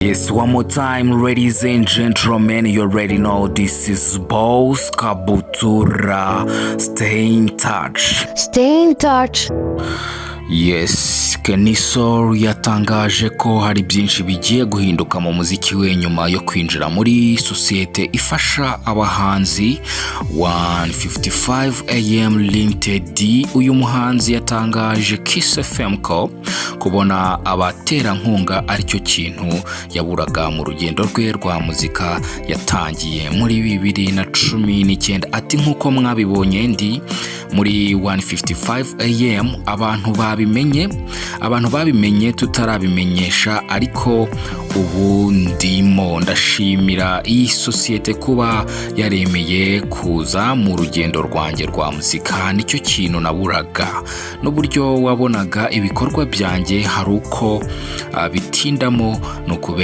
Yes, one more time, ladies and gentlemen, you already know this is Boss Kabutura. Stay in touch. Stay in touch. Yes, Kenny Sol yatangaje ko hari byinshi bigiye guhinduka mu muziki we nyuma yo kwinjira muri sosiyete ifasha abahanzi 155 AM Limited. Uyu muhanzi yatangaje Kiss FM ko kubona abaterankunga aricyo kintu yaburaga mu rugendo rwe rwa muzika yatangiye muri 2019. Ati: "Nk'uko mwabibonye, ndi muri 155 AM. Abantu babimenye, abantu babimenye tutarabimenyesha, ariko ubu ndimo. Ndashimira iyi sosiyete kuba yaremeye kuza mu rugendo rwanjye rwa muzika. Nicyo kintu naburaga. N'uburyo wabonaga ibikorwa byanjye hari uko bitindamo, ni ukubera